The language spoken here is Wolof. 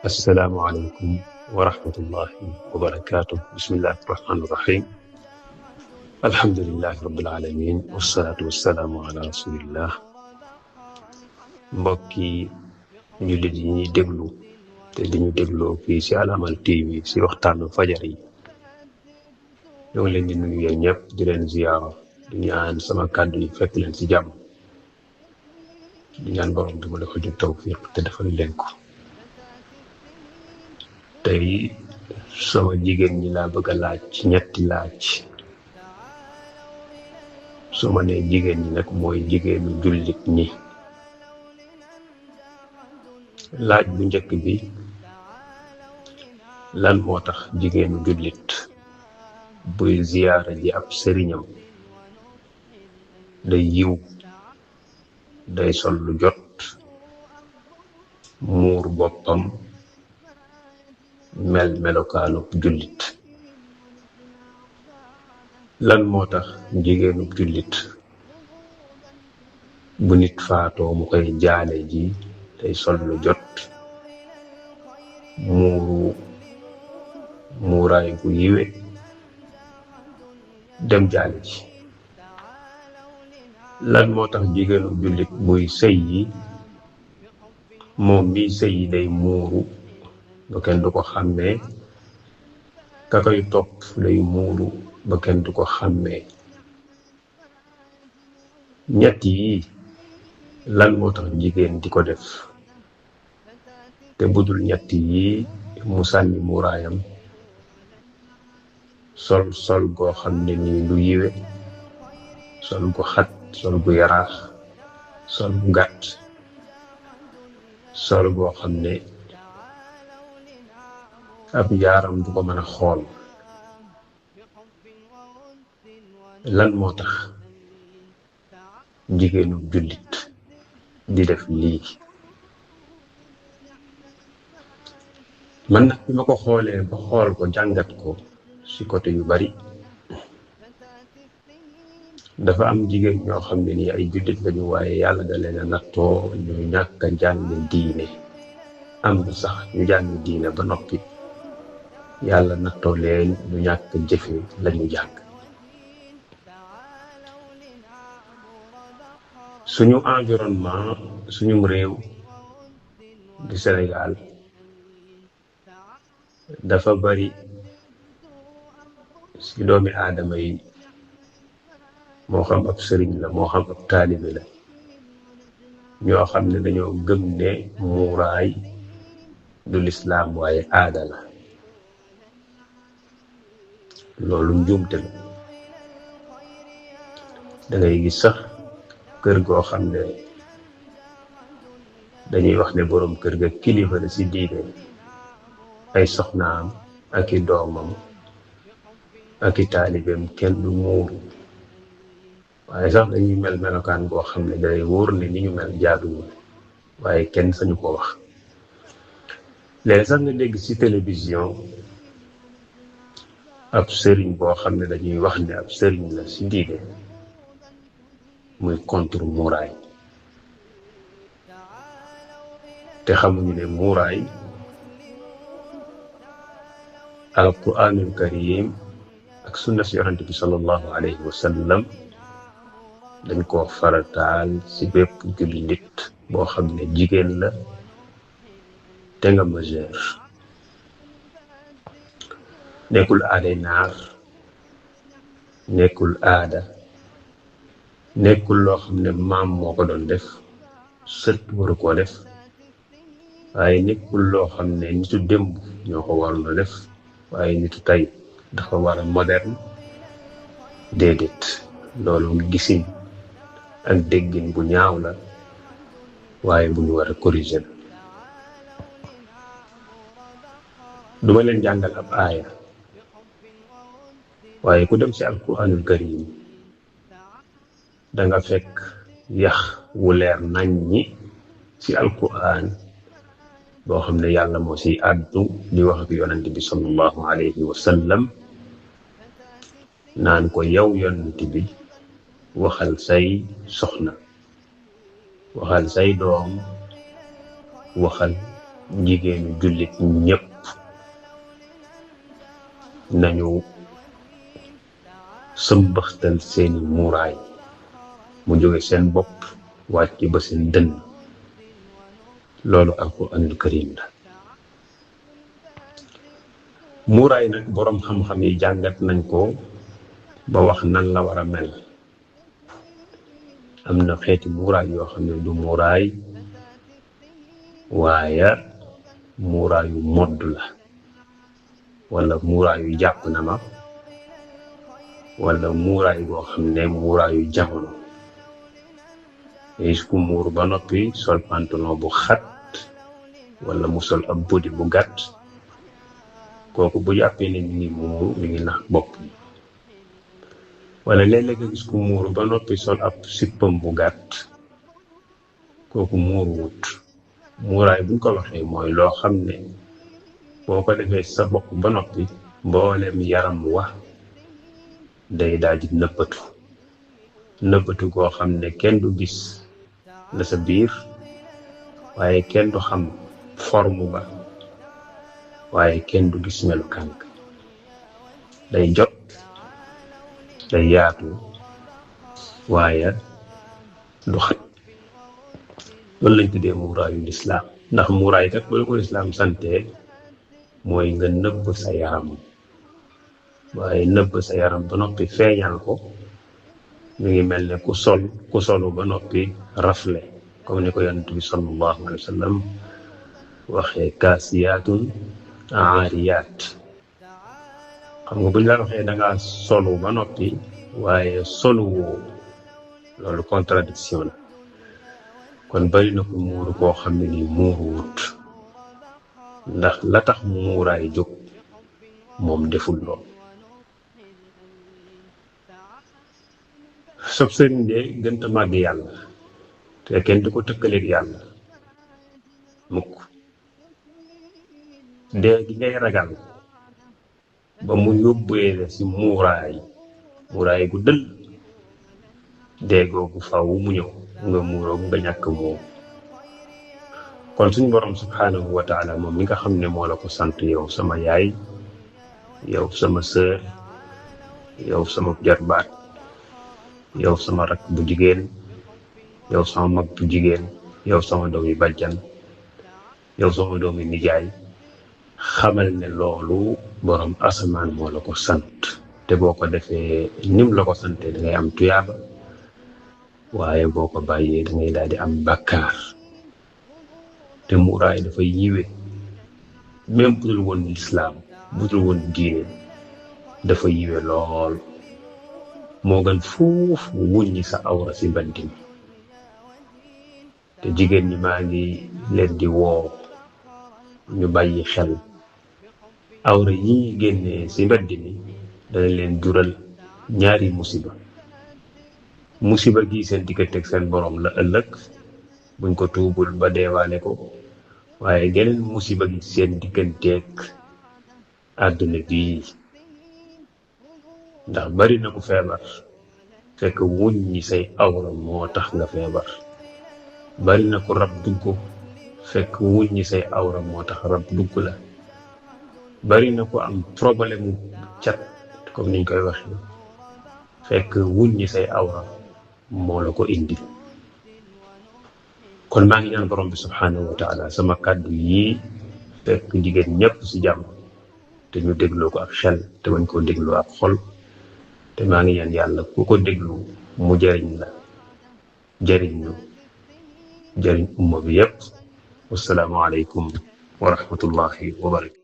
السلام عليكم ورحمة الله وبركاته. بسم الله الرحمن الرحيم. الحمد لله رب العالمين والصلاة والسلام على رسول الله. mbokki jullit yi ñuy déglu te di ñu dégloo fii ci Al Amal TV ci waxtaanu fajar yi ñoo ngi leen di nuyu yéen ñëpp di leen ziyaara di ñaan sama kàddu yi fekk leen ci jàmm di ñaan borom bi mu defal ñu tawfiq te defal leen ko. tey sama jigéen ñi laa bëgg a laaj ci ñetti laaj. su ma nee jigéen ñi nag mooy jigéenu jullit ñi. laaj bu njëkk bi, lan moo tax jigéenu jullit buy ziyaara ji ab sëriñam day yiw, day sol lu jot, muur boppam, mel melokaanub jullit? lan moo tax jigéenub jullit bu nit faatoo mu koy jaale ji day sol lu jot, muuraay bu yiwe, dem jaale ji? lan moo tax jigéenub jullit buy sëy yi moom mi sëy yi day muuru ba kenn du ko xàmmee, ka koy topp day muuru ba kenn du ko xàmmee? ñett yi lan moo tax jigéen di ko def te budul ñett yi mu sànni muuraayam, sol goo xam ne nii lu yiwe, sol gu xat, sol gu yaraax, sol gu gàtt, sol goo xam ne ab yaaram du ko mën a xool? lan moo tax jigéenu jullit di def lii? man nag bi ma ko xoolee ba xool ko jàngat ko ci côté yu bari, dafa am jigéen ñoo xam ne nii ay jullit lañu waaye yàlla da leen a nattoo ñu ñàkk a jàng diine. am na sax ñu jàng diine ba noppi yàlla nattoo leen ñu ñàkk jëfe lañu jàng. suñu environnement, suñu réew di Sénégal, dafa bari ci doomi aadama yi, moo xam ab sëriñ la moo xam ab taalibe la, ñoo xam ne dañoo gëm ne muuraay du lislaam waaye aada la. loolu njuumte la. da ngay gis sax kër goo xam ne dañuy wax ne boroom kër ga kilifa la ci diine, ay soxnaam ak i doomam ak i taalibeem kenn du muuru, waaye sax dañuy mel melokaan boo xam ne day wóor ne ni ñu mel jaaduwul, waaye kenn sañu ko wax. léegi sax nga dégg ci télévision ab sëriñ boo xam ne dañuy wax ne ab sëriñ la ci diine muy contre muuraay, te xamuñu ne muuraay alquranul karim ak sunna si yonent bi sallallahu alayhi wa sallam dañ koo farataal ci bépp jullit boo xam ne jigéen la te nga majeur. nekkul aaday naar, nekkul aada, nekkul loo xam ne maam moo ko doon def, sët waru koo def, waaye nekkul loo xam ne nitu démb ñoo ko waroon a def, waaye nitu tey dafa war a moderne. déedéet, loolu gisin ak déggin bu ñaaw la, waaye bu ñu war a corriger la. duma leen jàngal ab aaya, waaye ku dem ci alquranul karim da nga fekk yax wu leer nañ ñi ci alquran boo xam ne yàlla moo ci àddu di wax ak yonent bi sallallahu alayhi wa sallam naan ko yow yonent bi waxal say soxna, waxal say doom, waxal jigéenu jullit ñépp nañu sëmbaxtal seeni muuraay mu jóge seen bopp wàcc ba seen dënn. loolu alquraanul karim la. muuraay nag boroom xam-xam yi jàngat nañ ko ba wax nan la war a mel. am na xeeti muuraay yoo xam ne du muuraay waaye muuraayu modd la, wala muuraayu jàpp na ma, wala muuraay boo xam ne muuraayu jamono. gis ku muur ba noppi sol pantalon bu xat wala mu sol ab bodi bu gàtt, kooku bu jàppee ne mi ngi muuru mi ngi nax bopp. wala léeg-léeg nga gis ku muuru ba noppi sol ab sippam bu gàtt, kooku muuru wut. muuraay buñ ko waxee mooy loo xam ne boo ko defee sa bopp ba noppi mboolem yaram wa day daal di nëbbatu goo xam ne kenn du gis la sa biir, waaye kenn du xam forme ba, waaye kenn du gis melukaan ka. day jot, day yaatu, waaye du xat. loolu lañ tuddee muuraayu lislaam. ndax muuraay kat bu la ko lislaam sante mooy nga nëbb sa yaram, waaye nëbb sa yaram ba noppi feeñal ko mi ngi mel ne ku solu ba noppi rafle, comme ni ko yonent bi sallallahu alayhi wa sallam waxee kaasiyaatun aariyaat. xam nga buñ la waxee da ngaa solu ba noppi waaye solu woo, loolu contradiction la. kon bari na ko muuru koo xam ne nii muuru wut, ndax la tax muuraay jóg moom deful lool. sob sëriñ de gënta màgg yàlla te kenn du ko tëkkaleeg yàlla mukk. dee gi ngay ragal ba mu yóbbee la ci muuraay gu dëll, dee googu faw mu ñëw, nga muuroo nga ñàkk moom. kon suñu borom subhanahu wa taala moom mi nga xam ne moo la ko sant, yow sama yaay, yow sama sœur, yow sama jarbaat, yow sama rak bu jigéen, yow sama mag bu jigéen, yow sama doomi bàjjan, yow sama doomi nijaay, xamal ne loolu borom asamaan moo la ko sant. te boo ko defee nim la ko sante da ngay am tuyaaba, waaye boo ko bàyyee da ngay daal di am bàkkaar. te muuraay dafay yiwe, même budul woon lislaam, budul woon diine, dafa yiwe lool. moo gën fuuf wuññi sa awra si mbedd mi. te jigéen ñi maa ngi leen di woo ñu bàyyi xel, awra yi génnee si mbedd mi dana leen jural ñaari musiba gi seen digganteeg seen borom la ëllëg buñ ko tuubul ba deewaale ko, waaye geneen musiba gi seen digganteeg àdduna bii. ndax bari na ku feebar fekk wuññi say awra moo tax nga feebar. bari na ku rab dugg fekk wuññi say awra moo tax rab dugg la. bari na ku am problème cat comme niñ koy waxee fekk wuññi say awra moo la ko indi. kon maa ngi ñaan borom bi subhanahu wa taala sama kàddu yi fekk jigéen ñëpp ci jàmm, te ñu dégloo ko ak xel te bañ koo dégloo ak xol. te maa ngi ñaan yàlla ku ko déglu mu jariñ la, jariñ ñu, jariñ umma bi yépp. wassalaamu aleykum wa rahmatullahi wa barakatuh.